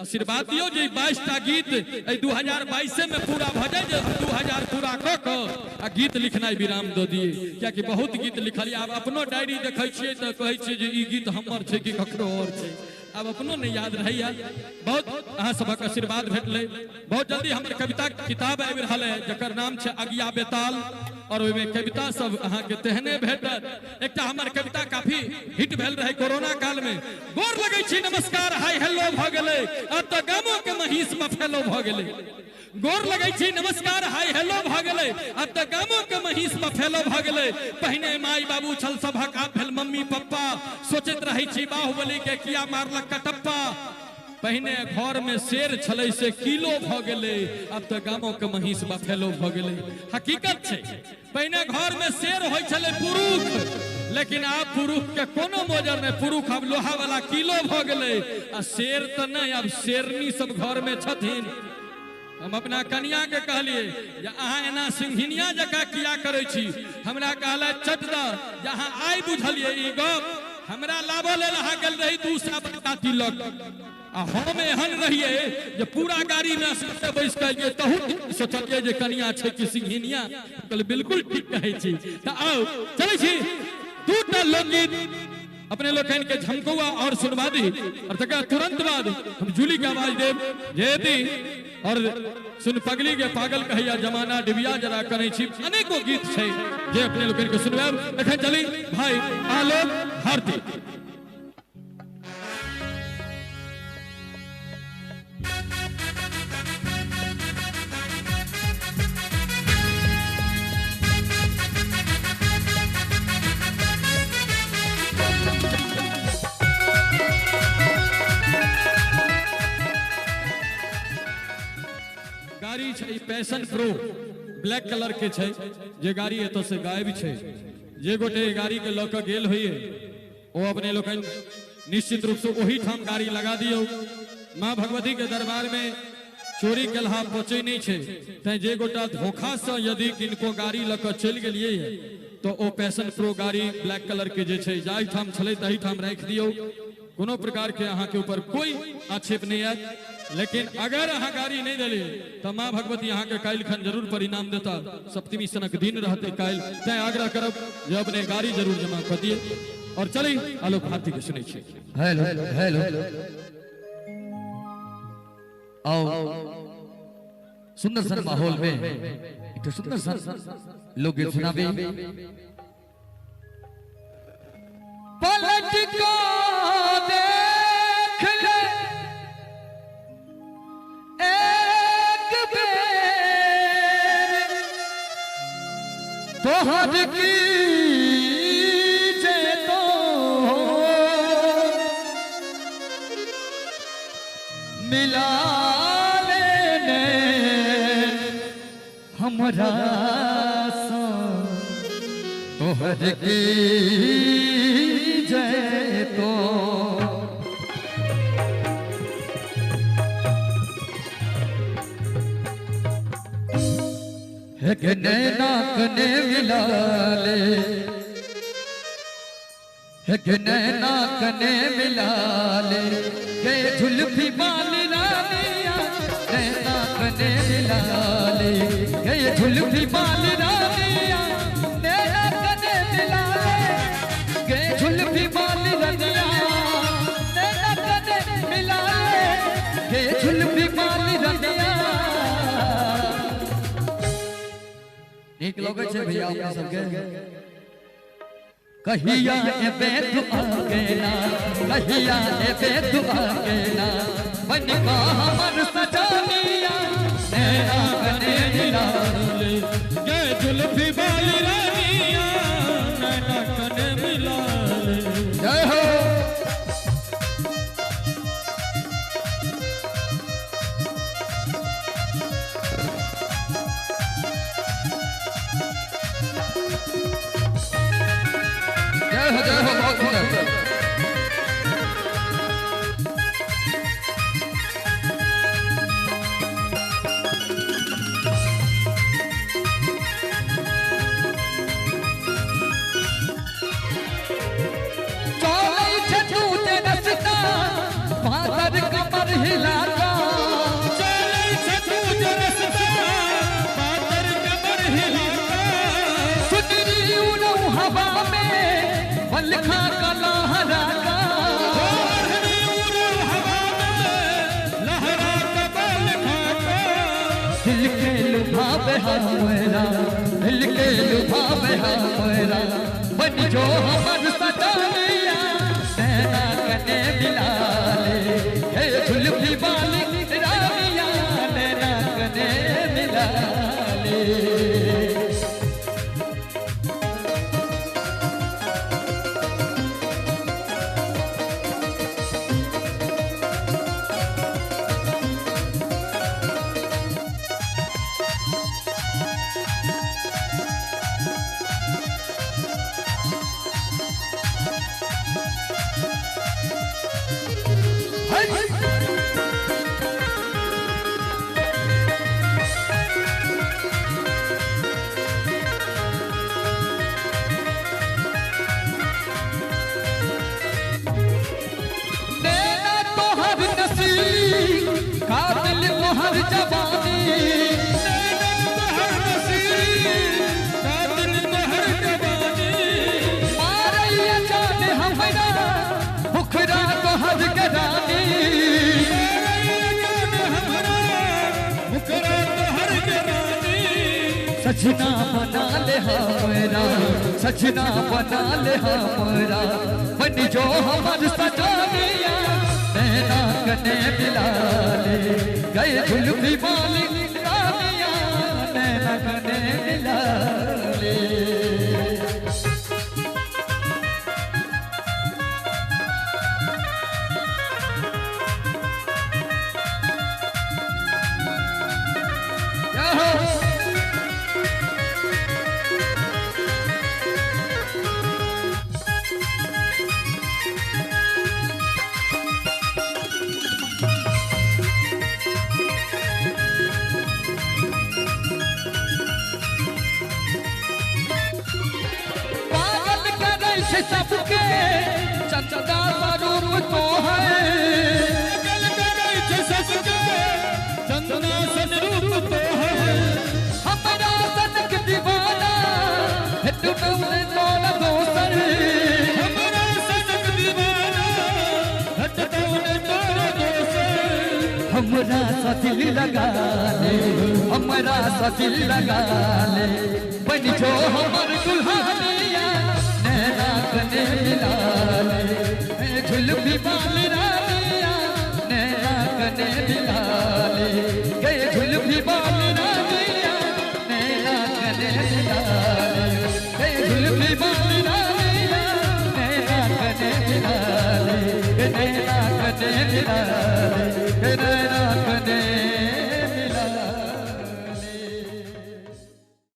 आशीर्वाद दियौ जे 22टा गीत एहि 2022 में पूरा भऽ जाय, जे 2000 पूरा कऽ कऽ आ गीत लिखनाइ विराम दऽ दियै, कियाकि बहुत गीत लिखलियै। आब अपनो डायरी देखै छियै तऽ कहै छियै जे ई गीत हमर छै कि ककरो और छै, आब अपनो नहीं याद रहैया। बहुत अहाँ सबक आशीर्वाद भेटलै। बहुत जल्दी हमर कविता किताब आबि रहल है जकर नाम छै अगिया बेताल, और ओहिमे कविता सब अहाँके तेहने भेटत। एकटा हमर कविता काफी हिट भेल रहे कोरोना काल में, गोर लगै छी नमस्कार हाय हेलो भऽ गेलै, अब तऽ गामो के महीष बफेलो भऽ गेलै। गोर लगै छी नमस्कार हाय हेलो भऽ गेलै, अब तऽ गामो के महीष बफेलो भऽ गेलै। पहिने माय बाबू छल सभक, आब भेल मम्मी पप्पा, सोचैत रहै छी बाहुबली के किया मारलक कटप्पा। पहिने घर में शेर छलै से किलो भऽ गेलै, अब तऽ गामो के महीष बफेलो भऽ गेलै। हकीकत छै, पहिने घर में शेर होइ छलै पुरुष, लेकिन आब पुरुष के कोनो मोजर नहीं, पुरुष आब लोहा वाला किलो भऽ गेलै, आ शेर तऽ नहीं, आब शेरनी सब घर में छथिन। हम अपना कनिया के कहलिए जे अहाँ एना सिंघिनिया जकाँ किया करै छी, हमरा कहलथि चट दऽ जे अहाँ आइ बुझलियै ई गप, हमरा लाबऽ लेल अहाँ गेल रही 200 बरसाती लग, आ हम एहन रहियै जे पूरा गाड़ी में असगरे बैस कऽ एलियै, तहू सोचलियै जे कनिया छै कि सिंघिनिया। कहलियै बिल्कुल ठीक कहै छी। तऽ आउ चलै छी 2टा लोकगीत अपने लोकनि के झमकौआ और सुनवा दी, और तकर तुरंत बाद हम जूली के आवाज देब जेती और सुन पगली के पागल कहैया जमाना डिबिया जरा करै छी। अनेको गीत छै जे अपने लोकनि के सुनवाएब। एखन चली भाई आलोक भारती। गाड़ी छै पैशन प्रो ब्लैक कलर के छै, जे गाड़ी एतऽ से गायब छै। जे गोटे गाड़ी के लऽ कऽ गेल होइए ओ अपने लोकनि निश्चित रूप से ओही ठाम गाड़ी लगा दियौ। माँ भगवती के दरबार में चोरी केलहा पचै नहीं छै, तैं जे गोटा धोखा से यदि किनको गाड़ी लऽ कऽ चलि गेलियै तो ओ पैशन प्रो गाड़ी ब्लैक कलर के जे छै जाहि ठाम छलै ताहि ठाम राखि दियौ। कोनो प्रकार के अहाँ के ऊपर कोई आक्षेप नहीं आयत, लेकिन अगर अहाँ गाड़ी नहीं दिलियै तो माँ भगवती अहाँ के काल्हि खन जरूर परिणाम देता। सप्तमी सनक दिन रहते काल्हि, तैं आग्रह करब जे अपने गाड़ी जरूर जमा कऽ दियै। और चली आलोक भारती के सुनै छी। हेलो हेलो, आओ सुंदर सन माहौल में एक सुंदर सन लोकगीत सुनाबी। पलट को देख ले एक बेर, तोहर की जे तो मिला लेने हमरा सा, तोहर की जय तो। एक नैना कने मिला ले, एक नैना कने मिला ले, के झुलफी बाल रानिया, नैना कने मिला ले, के झुलफी बाल रानिया, नैना कने मिला ले, के झुलफी बाल रानिया, नैना कने मिला ले, के झुलफी बाल रानिया। नीक लगै छै भैया अपना सबके। कहिया एबे तू अकेला, कहिया एबे तू अकेला, बन का हमर सजनिया, नैना कने मिला ले, के जुल्फी बाली रानिया, नैना कने मिला ले। जय हो। जय हो, बहुत सुंदर। दिल के लुभावे हमरा, दिल के लुभावे हमरा, बन जो हमर सजनिया नैना कने मिला ले, हे झुलफी वाली रानिया नैना कने मिला ले। कातिल तोहर जवानी, कातिल तोहर जवानी, मारैया जान हमरा बुखरा तोहर गरानी, मारैया जान हमरा बुखरा तोहर गरानी, सजना बना ले हमरा, सजना बना ले हमरा, बन जो हमर सजनिया नैना कने मिला ले, गए झुलफी वाली रानिया नैना कने मिला ले। सबके चंदा स्वरूप तो है, पागल करै छै सबके चंदा स्वरूप तो है, हमरा सनक दीवाना हेटुने तोला दोसर, हमरा सनक दीवाना हेटुने तोला दोसर, हमरा सा दिल लगा ले, हमरा सा दिल लगा ले, बन जो हमर दुल्हनिया नैना कने मिला ले, झुलफी वाली रानिया नैना कने मिला ले, गए झुलफी वाली रानिया नैना कने मिला ले, गए झुलफी वाली रानिया नैना कने मिला ले, नैना कने मिला ले, नैना